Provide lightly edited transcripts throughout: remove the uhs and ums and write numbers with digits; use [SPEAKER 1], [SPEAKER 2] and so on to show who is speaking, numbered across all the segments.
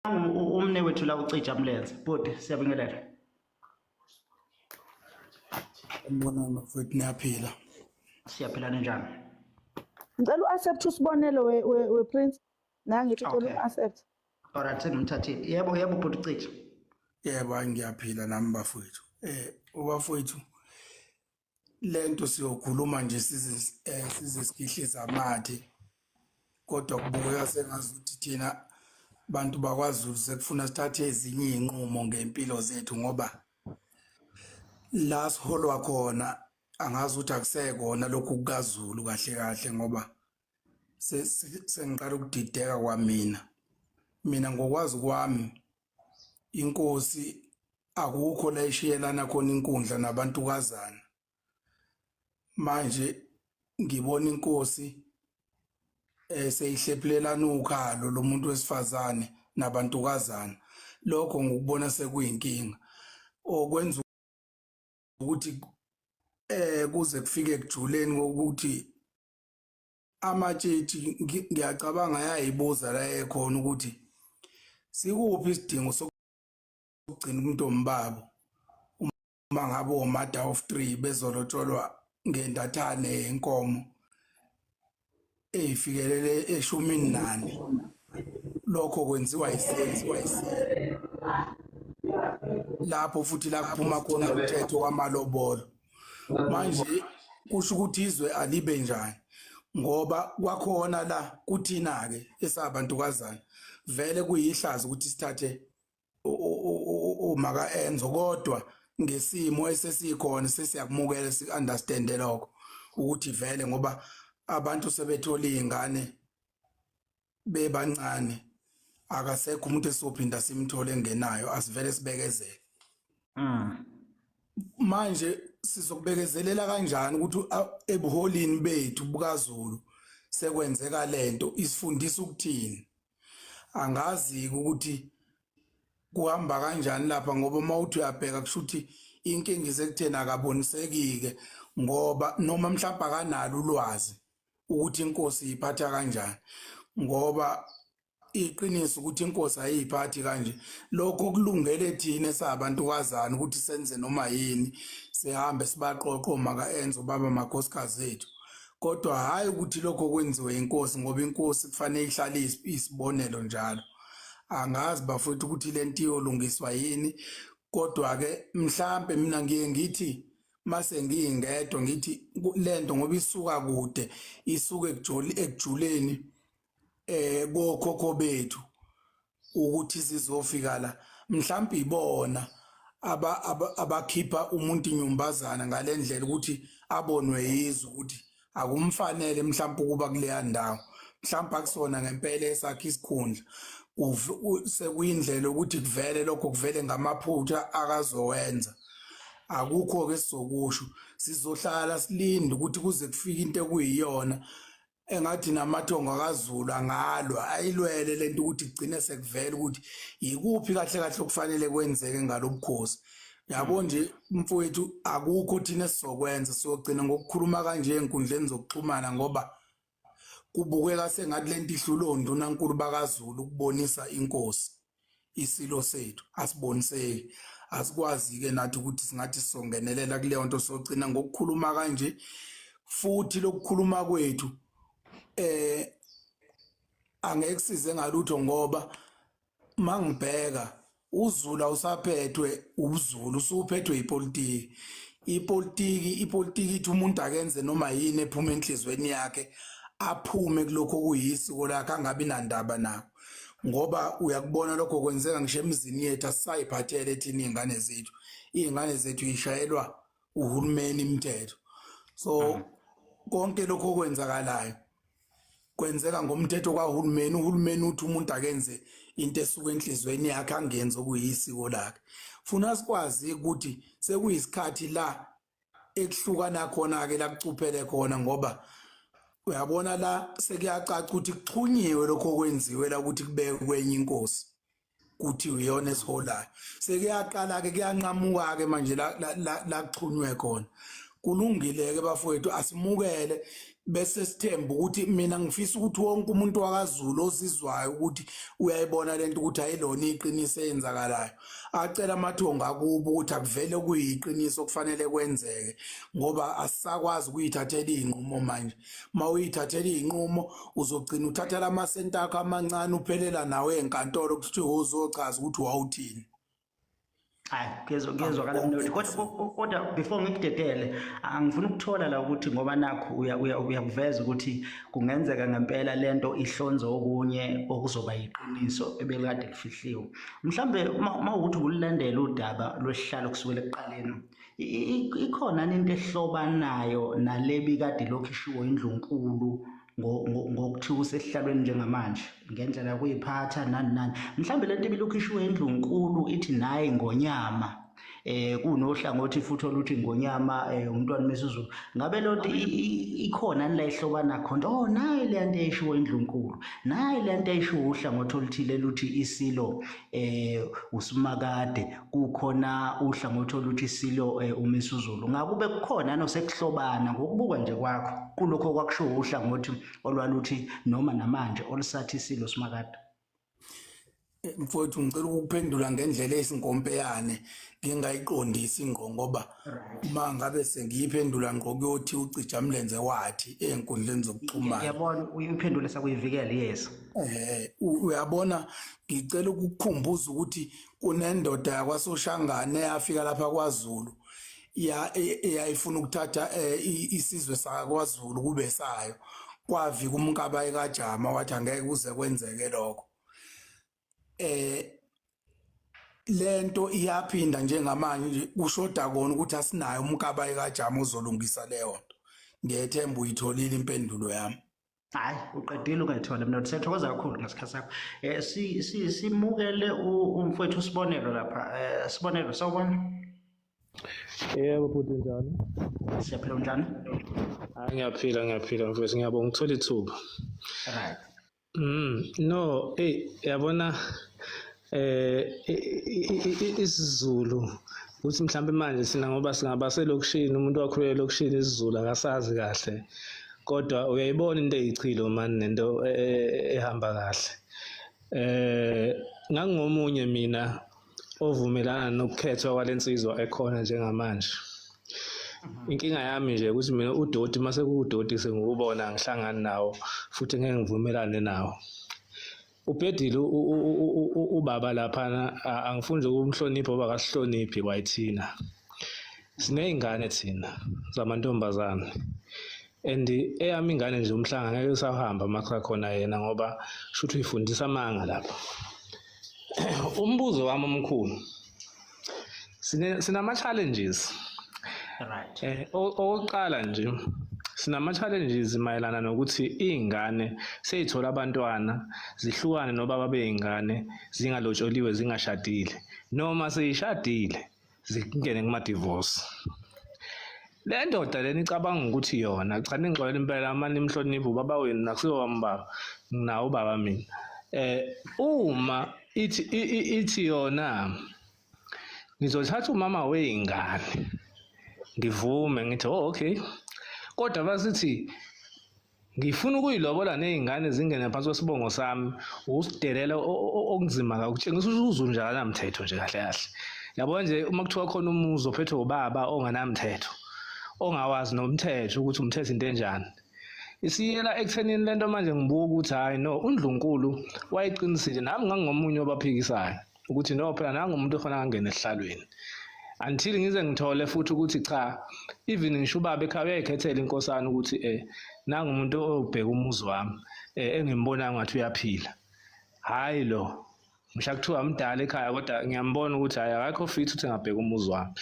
[SPEAKER 1] Umne wethu la ucija mlenze. Bhuti, siyabingelela.
[SPEAKER 2] Sanibonani bafowethu, niyaphila?
[SPEAKER 1] Siyaphila, ninjani?
[SPEAKER 3] Ngicela u-accept usibonelo we Prince. Nangithi ucela u-accept.
[SPEAKER 1] Alright, sengimthathile. Yebo, yebo, bhuti ucija.
[SPEAKER 2] Yebo, hayi, ngiyaphila nami bafowethu. Ubafowethu, lento siyokhuluma nje size sigihliza amathe, kodwa kubukeka sengazuthi thina bantu bakwaZulu sekufuna sithathe ezinye izinqumo ngempilo zethu, ngoba la siholwa khona angazi ukuthi akusekona lokhu kukaZulu kahle kahle, ngoba sengiqala ukudideka kwamina. Mina ngokwazi kwami, inkosi akukho la ishiyelana khona inkundla nabantukazana. Manje ngibona inkosi seyihlephulelana ukhalo lomuntu wesifazane nabantukazana. Lokho ngikubona sekuyinkinga okwenza ukuthi kuze kufike ekujuleni kokuthi amatshitshi, ngiyacabanga yayibuza la ekhona ukuthi sikuphi isidingo sokugcina ubuntombi babo uma ngabe o-mother of three bezolotsholwa ngendathane yenkomo eyifikelele 14. Lokho kwenziwa isenziwa lapho futhi la kuphuma khona umthetho wamalobolo. Manje kusho ukuthi izwe alibe njani? Ngoba kwakhona la kuthina ke esabantukazana vele kuyihlazo ukuthi sithathe umaka Enzo, kodwa ngesimo esesikhona sesiyakumukela, si-understand lokho ukuthi vele ngoba abantu sebethola izingane bebancane, akasekho umuntu esophinda simthole engenayo. Asivele sibekezele. Manje sizokubekezelela kanjani ukuthi ebuholini bethu bukaZulu sekwenzeka lento? Isifundisa ukuthini? Angazi ukuthi kuhamba kanjani lapha, ngoba uma uthi uyabheka kusho ukuthi inkinga isekutheni akabonisekike, ngoba noma mhlawumbe akanalo ulwazi ukuthi inkosi iphatha kanjani, ngoba iqiniso ukuthi inkosi ayiphathi kanje. Lokho kulungele thina esabantukazana ukuthi senze noma yini, sihambe sibaqoqo maka Enzo baba makhosikazi ethu, kodwa hayi ukuthi lokho kwenziwe inkosi, ngoba inkosi kufanele ihlale isibonelo njalo. Angazi bafowethu ukuthi lento iyolungiswa yini, kodwa ke mhlambe mina ngiye ngithi mase ngiyingedwa ngithi lento ngoba isuka kude, isuke ekujoli ekujuleni kokhokho bethu ukuthi sizofika la, mhlawumbe ibona abakhipha umuntu inyumbazana ngalendlela ukuthi abonwe yizwe ukuthi akumfanele mhlawumbe ukuba kuleya ndawo, mhlawumbe akusona ngempela esakhe isikhundla. Sekuyindlela ukuthi kuvele lokho, kuvele ngamaphutha akazowenza. Akukho ke sizokusho, sizohlala silinde ukuthi kuze kufike into ekuyiyona engathi namathongo akaZulu angalwa ayilwele lento ukuthi kugcine sekuvela ukuthi yikuphi kahle kahle okufanele kwenzeke ngalobukhosi. Yabo nje mfowethu, akukho thina esizokwenza, siyogcina ngokukhuluma kanje enkundleni zokuxhumana, ngoba kubukeka sengathi lento ihlula ondunankulu bakaZulu ukubonisa inkosi. Isilo sethu asiboniseki, asikwazi ke nathi ukuthi singathi sizongenelela kuleyo nto. Sogcina ngokukhuluma kanje, futhi lokukhuluma kwethu angeke size ngalutho, ngoba mangibheka uZulu awusaphethwe ubuZulu, usuphethwe ipolitiki. Ipolitiki ithi umuntu akenze noma yini ephuma enhlizweni yakhe, aphume kulokho okuyisiko lakhe, angabi nandaba nako, ngoba uyakubona lokho kwenzeka ngisho emizini yethu. Asisayiphathele thina iy'ngane zethu, iy'ngane zethu yishayelwa uhulumeni imithetho. So konke lokho okwenzakalayo kwenzeka ngomthetho kahulumeni. Uhulumeni uthi umuntu akenze into esuka enhlizweni yakhe, angenzi okuyisiko lakhe. Funa sikwazi ukuthi sekuyisikhathi la ekuhlukana khona ke, la kucuphele khona, ngoba uyabona la sekuyacaca ukuthi kuxhunyiwe lokho okwenziwe la ukuthi kubekwe kwenye inkosi kuthi uyona esiholayo. Sekuyaqala ke, kuyanqamuka ke manje la la kuxhunywe khona. Kulungile ke bafowethu, asimukele. Bese sithemba ukuthi mina ngifisa ukuthi wonke umuntu wakaZulu ozizwayo ukuthi uyayibona lento ukuthi ayilona iqiniso eyenzakalayo, acela amathongo akubo ukuthi akuvele kuyiqiniso kufanele kwenzeke, ngoba asisakwazi ukuyithathela izinqumo manje. Mawuyithathela izinqumo uzogcina uthatha lamasenti akho amancane, uphelela nawe enkantolo kuthiwa uzochaza ukuthi wawuthini.
[SPEAKER 1] Hayi, kuyezwakala mnewethu, kodwa before ngikudedele angifuni ukuthola la ukuthi ngoba nakho uyakuveza ukuthi kungenzeka ngempela lento ihlonze okunye okuzoba yiqiniso ebelikade lifihliwe. Mhlambe uma ukuthi ukulandela udaba lwesihlalo kusukela ekuqaleni, ikhona into ehlobanayo nalebi kade lokhu ishiwo indlunkulu ngokuthiwa usesihlalweni njengamanje ngendlela yokuyiphatha nani nani? Mhlambe lento ibilokhu ishiwo indlunkulu ithi naye ngonyama, kunohlangothi futhi oluthi ngonyama umntwana Misuzulu, ngabe lonto ikhona la ihlobana khona? Oh, nayi le nto eyishiwo indlunkulu, nayi le nto eyishiwo uhlangothi oluthile luthi isilo uSimakade, kukhona uhlangothi oluthi isilo uMisuzulu. Ngakube kukhona nosekuhlobana ngokubuka nje kwakho kulokho kwakushiwo uhlangothi olwaluthi noma namanje olusathi isilo Simakade?
[SPEAKER 2] Mfowethu, ngicela ukuphendula ngendlela eyisinkompeyane, ngingayiqondisi ngqo, ngoba uma ngabe sengiyiphendula ngqo kuyothi ucija mlenze wathi ey'nkundleni zokuxhumana.
[SPEAKER 1] Ngiyabona, uyiphendule sakuyivikela, yes.
[SPEAKER 2] Uyabona, ngicela ukukukhumbuza ukuthi kunendoda yakwaSoshangane eyafika lapha kwaZulu, ya eyayifuna ukuthatha isizwe sakwaZulu kube sayo. Kwavika uMkabayi kaJama wathi angeke kuze kwenzeke lokho. Lento iyaphinda njengamanje, kushoda kona ukuthi asinayo uMkabayi kaJama ozolungisa leyo nto. Ngiyethemba uyitholile impendulo yami.
[SPEAKER 1] Hayi, uqedile ungayithola mina. Siyathokoza kakhulu ngesikhathi sakho. Si si simukele umfowethu uSibonelo lapha. Sibonelo, sawubona.
[SPEAKER 4] Yebo bhuti, njani?
[SPEAKER 1] Siyaphila, unjani?
[SPEAKER 4] Hayi, ngiyaphila, ngiyaphila mfowethu, ngiyabonga ukuthola ithuba.
[SPEAKER 1] Right.
[SPEAKER 4] No, hey, yabona isiZulu ukuthi mhlawumbe manje sina ngoba singabaselokishini, umuntu wakhulela elokishini isiZulu akasazi kahle. Kodwa uyayibona into eyichilo mani nento ehamba kahle. Ngangingomunye mina ovumelana nokukhethwa kwalensizwa ekhona njengamanje. Inkinga yami nje ukuthi mina udoti mase kuwudoti sengiwubona ngihlangani nawo futhi ngeke ngivumelane nawo. Ubhedile ubaba laphana, angifuni nje ukumhlonipha ngoba akasihloniphi kwayithina. Siney'ngane thina zamantombazane, and eyami ingane nje umhlanga ngeke usahamba uma kusakhona yena, ngoba shuthi uyifundisa amanga lapha. Umbuzo wami omkhulu, sinama-challenges. Okokuqala nje, sinama-challenges mayelana nokuthi iy'ngane sey'thola abantwana zihlukane nobaba bey'ngane, zingalotsholiwe, zingashadile, noma seyishadile zingene kuma-divorce. Le ndoda lena icabanga ukuthi yona, cha, ningixolele impela uma nimhlonipha ubaba wenu, nakusiwo wami ubaba, nginawo ubaba mina. Uma ithi ithi yona ngizothatha umama wey'ngane, ngivume ngithi oh okay, kodwa basithi ngifuna ukuyilobola ney'ngane zingene phansi kwesibongo sami, ukusidelela okunzima kakhulu, kutshengisa ukuthi uZulu nje akanamthetho nje kahle kahle. Yabo nje, uma kuthiwa khona umuzi ophethwe ubaba onganamthetho, ongawazi nomthetho ukuthi umthetho into enjani, isiyela ekuthenini lento manje. Ngibuka ukuthi hhayi no, uNdlunkulu wayeqinisile, nami ngangingomunye wabaphikisayo ukuthi no, phela nangumuntu ofanele angene esihlalweni, until ngize ngithole futhi ukuthi cha, even ngisho ubaba ekhaya uyayikhethela inkosana ukuthi nangu umuntu obheka umuzi wami engimbonayo ngathi uyaphila. Hhayi lo ngisho kuthiwa mdala ekhaya, kodwa ngiyambona ukuthi hhayi, akakho fit ukuthi engabheka umuzi wami.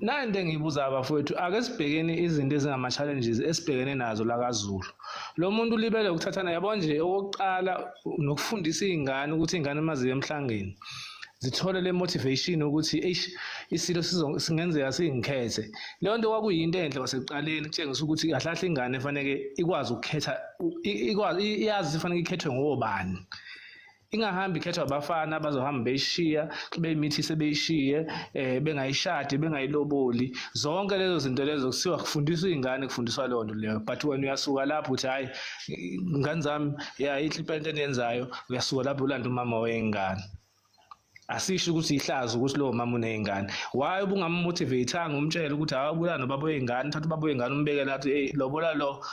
[SPEAKER 4] Nayi into engiyibuza abafowethu, ake sibhekeni izinto ezingama-challenges esibhekene nazo la kaZulu. Lo muntu ulibele ukuthathana, yabo nje, okokuqala nokufundisa iy'ngane ukuthi iy'ngane uma ziye emhlangeni zithole le motivation ukuthi eish, isilo singenzeka singikhethe. Leyo nto kwakuyinto enhle kwasekuqaleni, kutshengisa ukuthi kahle kahle ingane faneke ikwazi ukukhetha, ikwazi, iyazi faneke ikhethwe ngobani. Ingahambi ikhethwa abafana abazohamba beyishiya, beyimithise beyishiye, bengayishadi, bengayiloboli. Zonke lezo zinto lezo kusiwa kufundiswa iy'ngane, kufundiswa leyo nto leyo. But wena uyasuka lapho uthi hhayi, ngane zami, ya inhle impela into eniyenzayo, uyasuka lapho ulanda umama wey'ngane. Asisho ukuthi ihlazo ukuthi lowo mama uney'ngane. Why ubungamumotivate-anga umtshele ukuthi hayi ubulala nobaba wey'ngane, uthatha ubaba wey'ngane umbeke la athi hey lobola lo,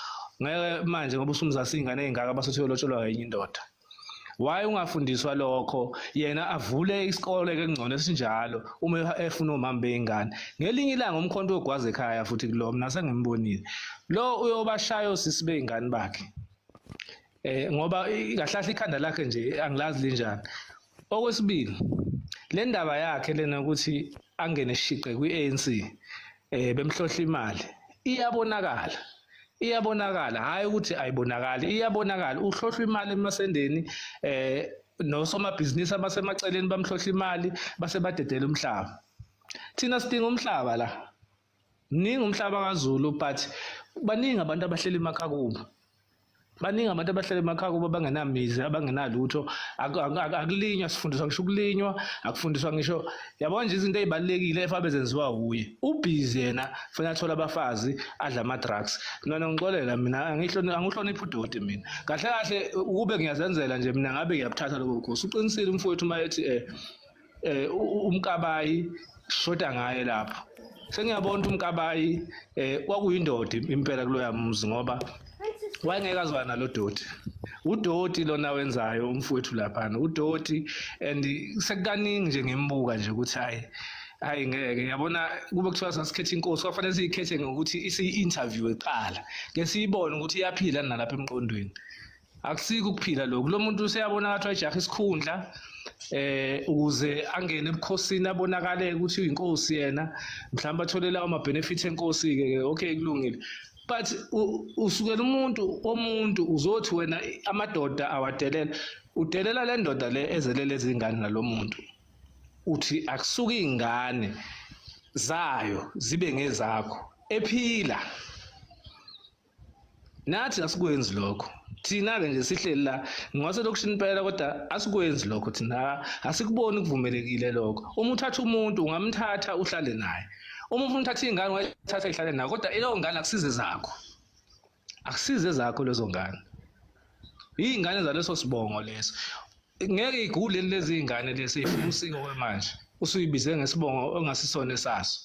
[SPEAKER 4] ngeke manje ngoba usumzasa iy'ngane ey'ngaka base uyolotsholwa ngenye indoda. Why ungafundiswa lokho? Yena avule isikole ke ngcono esinjalo uma efuna omama bey'ngane. Ngelinye ilanga umkhonto uyogwaza ekhaya futhi kulo, mina sengimbonile. Lo uyobashaya osisi bey'ngane bakhe. Ngoba kahle kahle ikhanda lakhe nje angilazi linjani. Okwesibili, le ndaba yakhe lena ukuthi angene shiqe kwi-ANC bemhlohla imali, iyabonakala. Iyabonakala, hayi ukuthi ayibonakali, iyabonakala. Uhlohlwa imali emasendeni, nosomabhizinisi abasemaceleni bamhlohla imali base badedela umhlaba. Thina sidinga umhlaba la. Mningi umhlaba kaZulu, but baningi abantu abahleli emakhaya kubo. Baningi abantu abahleli emakhaya kubo abangenamizi, abangenalutho. Akulinywa, sifundiswa ngisho ukulinywa, akufundiswa ngisho, yabona nje izinto ey'balulekile efabe zenziwa wuye. Ubhizi yena, kufanele athole abafazi, adle ama-drugs. Mina ngixolela mina, angihloniphi udoti mina. Kahle kahle ukube ngiyazenzela nje mina ngabe ngiyabuthatha lobo bukhosi. Uqinisile umfowethu uma ethi uMkabayi shoda ngaye lapho. Sengiyabona ukuthi uMkabayi kwakuyindoda impela kuloya muzi ngoba wayengeke azwana nalo doti. Udoti lona wenzayo umfowethu laphana, udoti, and sekukaningi nje ngimbuka nje ukuthi hayi hayi ngeke. Yabona kube kuthiwa sasikhetha inkosi, kwafanele siyikhethe ngokuthi isiyi-interview eqala, ke siyibone ukuthi iyaphila nalapha emqondweni. Akusiko ukuphila lokhu. Lo muntu useyabona ngathi wayejaha isikhundla ukuze angene ebukhosini, abonakale ukuthi uyinkosi yena, mhlawumbe athole lawo ma-benefit enkosi ke, okay kulungile. But usukela umuntu omuntu uzothi wena amadoda awadelela, udelela le ndoda le ezelele izingane nalomuntu. Uthi akusuke izingane zayo zibe ngezakho ephila. Nathi asikwenzi lokho. Thina ke nje sihleli la ngaselokishini impela, kodwa asikwenzi lokho thina, asikuboni kuvumelekile lokho. Uma uthatha umuntu ungamthatha uhlale naye. Uma ufuna uthatha ingane ungayithatha ihlale naye, kodwa leyo ngane akusize zakho. Akusize zakho lezo ngane. Izingane zaleso sibongo leso. Ngeke igule lezi izingane lezi ifuna usiko kwemanje. Usuyibize ngesibongo ongasisona esaso.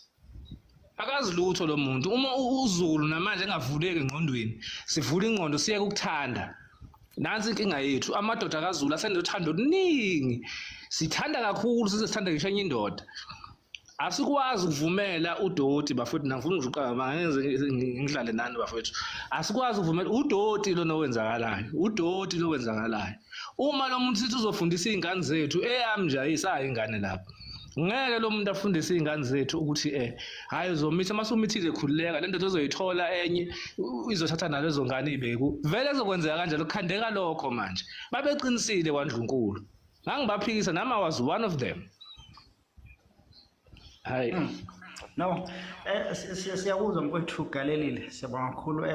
[SPEAKER 4] Akazi lutho lo muntu. Uma uZulu namanje engavuleki engqondweni, sivula ingqondo siyeke ukuthanda. Nansi inkinga yethu, amadoda kaZulu asenothando oluningi. Sithanda kakhulu, size sithande ngisho enye indoda. Asikwazi ukuvumela udoti bafowethu, nangifuna nje uqala ngenze ngidlale nani bafowethu. Asikwazi ukuvumela udoti lona owenzakalayo, udoti lo wenzakalayo. Uma lo muntu sithi uzofundisa izingane zethu, eyami nje ayisayo ingane lapho. Ngeke lo muntu afundise izingane zethu ukuthi hayi uzomitha, mase umithile khululeka, le ndoda ozoyithola enye izothatha nalezo ngane ibeku. Vele kuzokwenzeka kanjalo, kukhandeka lokho manje. Babeqinisile kwaNdlunkulu. Ngangibaphikisa nami, I was one of them. Hayi.
[SPEAKER 1] No, siyakuzwa mfowethu Galelile, siyabonga kakhulu.